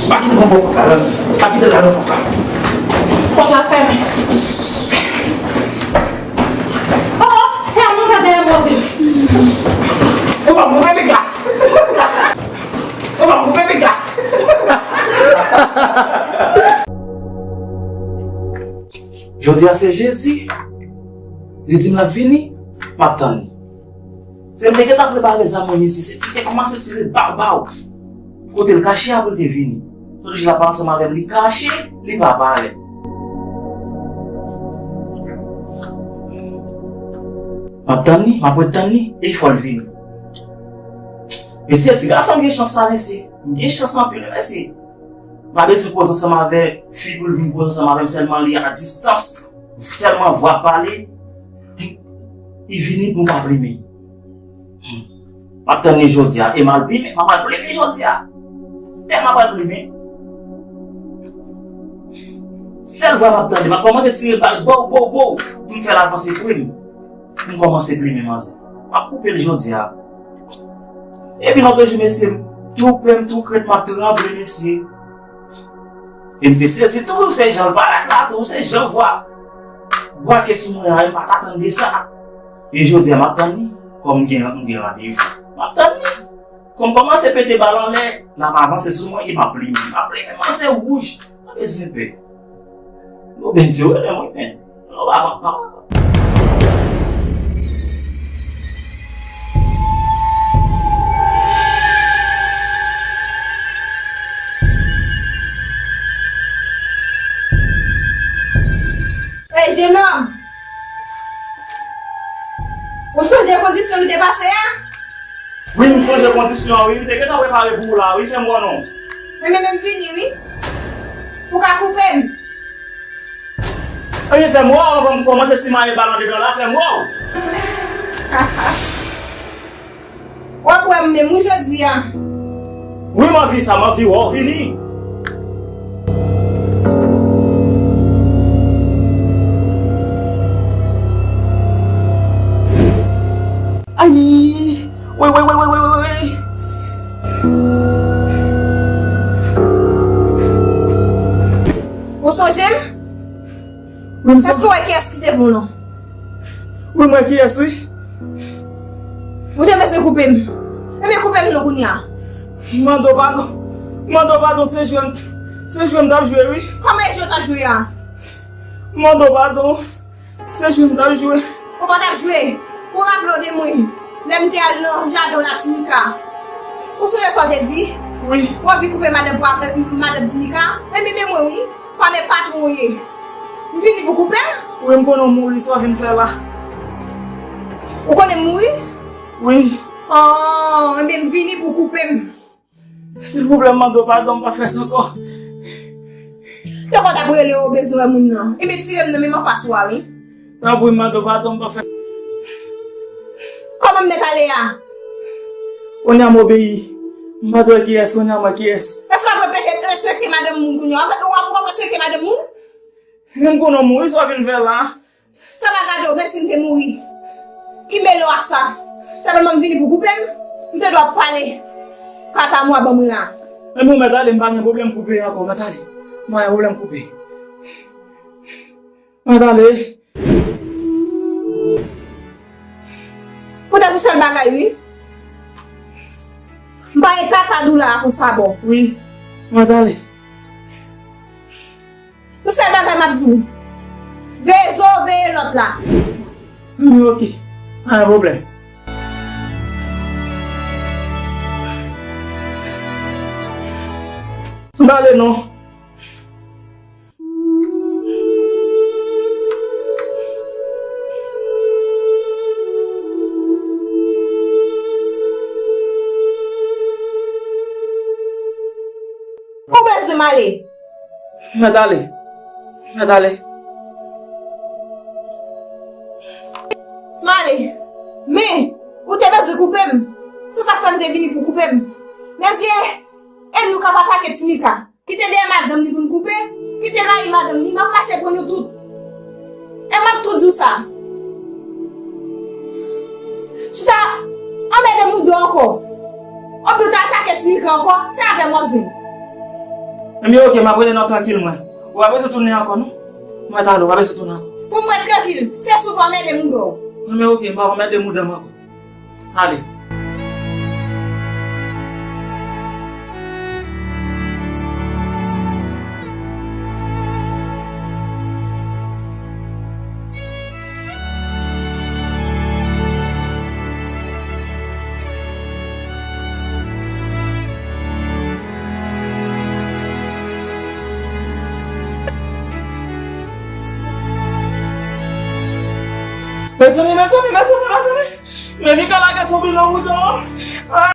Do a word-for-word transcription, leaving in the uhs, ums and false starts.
Pa kite pran pòt la non. Pa kite l la non. Pòt la fèmen. Oh, oh, e a mwen sa dèyè mwen. Ou pa koupe piga. Ou pa koupe piga. Jodi a se jedi. Li di m l ap vini, m ap tann li. Se m te gentan prepare zam mwen, mesye, se m te kòmanse tire baw baw. Kote l kache a pou l te vini. Tout jou l ap ansanm avè m, li kache, li pa parèt. M ap tann li, m ap ret tann li, e fò l vini. Mesye, ti gason m gen chans sa, mesye. M gen chans anpil, mesye. M pa bezwen koze ansanm avè fi pou l vin koze ansanm avè m, sèlman li a distans. Sèlman vwa pale, li vini pou m ka plimen. Hmm. M ap tann li jodi a, e m al plimen, m ap al plimen jodi a. Tèlman m ap al plimen. Sèl vwa m ap tande, m ap kòmanse tire bal, bow, bow, bow, pou m fè l avanse pre m. M kòmanse plimen manzè. M ap koupe l jodi a. Epi lòt jou, mesye, m tou pè, m tou krent, m ap tranble, mesye. E m te sezi tou, se jan l parèt la tou, se jan vwa bwake sou mwen an, e m pa t atann de sa. E jodi a, m ap tann li, kòm m gen, m gen randevou. M ap tann li. Kòm kòmanse pete bal anlè, l ap avanse sou mwen, e m ap plimen, m ap plimen, manzè wouj. Pa bezwen pè. Yo byen di yo, rele mwen, men. Yo pa, pa, pa. Ey, jenòm! Ou sonje kondisyon nou te pase a? Wi, m sonje kondisyon an, wi. M te gentan prepare pou ou la, wi, fè m wè non. Enben, men m vini, wi. Ou ka koupe m. Ebyen, fè m wè w anvan m kòmanse simaye bal andedan la, fè m wè w. W ap wè m menm wi jodi a. Wi, m anvi sa, m anvi wè w, vini. Ay! Wi, wi, wi, wi, wi, wi, wi. Ou sonje m? Wi, m sonje. Èske w wè kiyès ki devan w lan? Wi, m wè kiyès, wi. Ou te bezwen koupe m. Ebyen, koupe m non kounye a. M mande w padon. M mande w padon, se jwe m, se jwe m t ap jwe, wi. Kòman e jwe w t ap jwe a? M mande w padon. Se jwe m t ap jwe. Ou pa t ap jwe. Ou raple w de mwen lè m te al nan jaden w la, Timika. Ou sonje sa w te di? Wi. W anvi koupe madanm pa, eh, madanm Timika? Ebyen, men mwen, wi. Kòman patwon w ye? M vini pou koupe m? Wi, m konnen w mouri, sa w vin fè la? Ou konnen m mouri? Wi. Oh, ebyen, m vini pou koupe m. Silvouplè, m mande w padon, m pa fè sa ankò. Tankou w t ap rele w bezwen wè moun nan. Ebyen, tire m nan menm anfas ou a, wi. Tanpri, m mande w padon, m pa fè. Kòman m mèt ale a? Kounye a m obeyi. M pa t wè kiyès, kounye a m wè kiyès. Èske w ap repete, respekte madanm moun kounye a? W ap, w ap, w ap respekte madanm moun? Menm konnen w mouri, sa w vin fè la? Sa pa gade w, menm si m te mouri. Ki mele w ak sa? Sèlman m vini pou koupe m? M te dwe ap pale. Kata mwa ban mwen la. Menm ou mèt ale, m pa gen pwoblèm koupe ankò, mèt ale. M pa gen pwoblèm koupe. Mèt ale. Poutèt yon sèl bagay, wi. M pa gen kaka doula a konsa bon. Wi, mèt ale. Yon sèl bagay m ap di w. Veye zo w, veye lòt la. Wi, oke. Pa gen pwoblèm. M pa ale non. Ou bezwen m ale? Mèt ale. Mèt ale. M ale. Men, ou te bezwen koupe m. Se sa k fè m te vini pou koupe m. Mesye, e nou k ap atake Timika. Kite dèyè madanm li pou n koupe, kite rayi madanm li, m ap mache pran nou tout. E m ap tou di w sa. Si w ta anmède m ou do ankò, oubyen w ta atake Timika ankò, se avè m w ap jwenn. Ebyen, oke, m ap rete nan trankil mwen. Ou pa bezwen tounen ankò, non? Mwen talè, ou pa bezwen tounen ankò. Pou mwen trankil, se si w pa anmède mouda w. Ebyen, oke, m pa anmède mouda m ankò. Ale. Mezanmi, mezanmi, mezanmi, mezanmi. Men Mika lage sou bilan mouton.